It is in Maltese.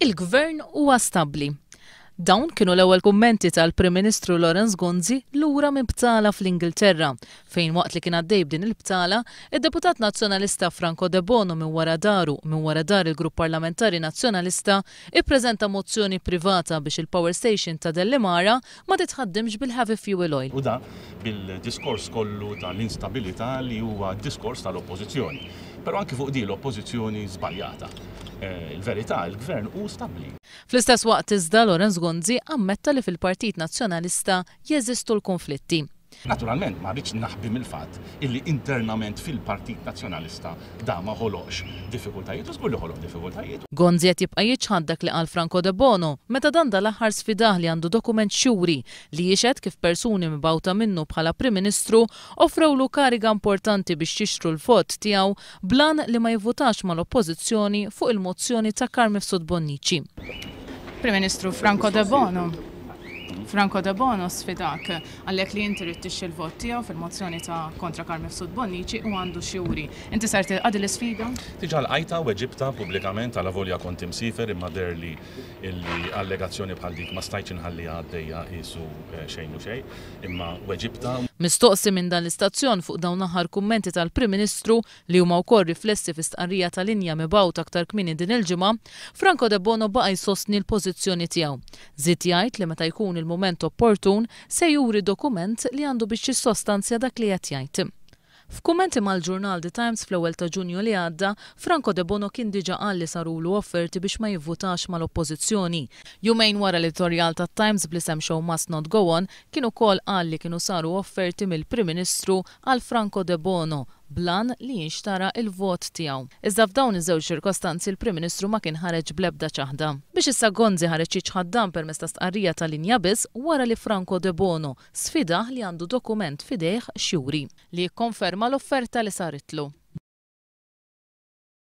Il-Gvern huwa stabbli. Dawn kienu l-ewwel kummenti tal-Prim Ministru Lawrence Gonzi lura minn btala fl-Ingilterra, fejn waqt li kien għaddej b'din il-btala, id-Deputat Nazzjonalista Franco Debono minn wara daru u minn wara dar il-Grupp Parlamentari Nazzjonalista ippreżenta mozzjoni privata biex il-power station ta' Dellimara ma titħaddimx bil-heavy fuel oil. U dan bil-diskors kollu tal-instabilità li huwa d-diskors tal-Oppożizzjoni. Però anki fuq din l-Oppożizzjoni żbaljata. Il-verità, il-Gvern hu stabbli. Fl-istess waqt iżda Lawrence Gonzi ammetta li fil-Partit Nazzjonalista jeżistu l-kunflitti. Naturalment ma rridx naħbi mill-fatt illi internament fil-Partit Nazzjonalista dan ma ħoloqx diffikultajiet u żgur li ħoloq diffikultajiet. Gonzi qed jibqa' jiċħad dak li qal Franco Debono meta dan dal-aħħar sfidah li għandu dokument x'juri li jixhed kif persuni mibgħuta minnu bħala Prim Ministru offrewlu kariga importanti biex jixtru l-vot tiegħu bl-għan li ma jivvutax mal-Oppożizzjoni fuq il-mozzjoni ta' Carm Mifsud Bonnici. Prim Ministru Franco Debono Franco Debono sfidak Qallek li inti ridt tixtri l-vot tiegħu fil-mozzjoni ta' kontra Carm Mifsud Bonnici u għandu x'juri. Inti ser tilqa' din l-isfida? Diġà lqajtha u weġibtha pubblikament alavolja kont imsiefer imma deherli illi allegazzjoni bħal dik ma stajtx inħalliha għaddejja qiesu xejn mhu xejn. Imma weġibtha. Mistoqsi minn dan l-istazzjon fuq dawn l-aħħar kummenti tal-Prim Ministru, li huma wkoll riflessi fi stqarrija ta' linja mibgħuta aktar kmieni din il-ġimgħa, Franco Debono baqa' jsostni l-pożizzjoni tiegħu. Żied jgħid li meta jkun il-mument opportun se juri dokument li għandu biex jissostanzja dak li qed jgħid. F'kummenti mal-ġurnal The Times fl-ewwel ta' Ġunju li għadda, Franco Debono kien diġà qal li sarulu offerti biex ma jivvutax mal-Oppożizzjoni. Jumejn wara l-editorjal tat-Times bl-isem Show Must Not Go On kien ukoll qal li kienu saru offerti mill-Prim Ministru għal Franco Debono bl-għan li jinxtara l-vot tiegħu. Iżda f'dawn iż-żewġ ċirkostanzi l-Prim Ministru ma kien ħareġ bl-ebda ċaħda. Biex issa Gonzi ħareġ jiċħad dan permezz ta' stqarrija ta' linja biss wara li Franco Debono sfidah li għandu dokument f'idejh x'juri li jikkonferma l-offerta li saritlu.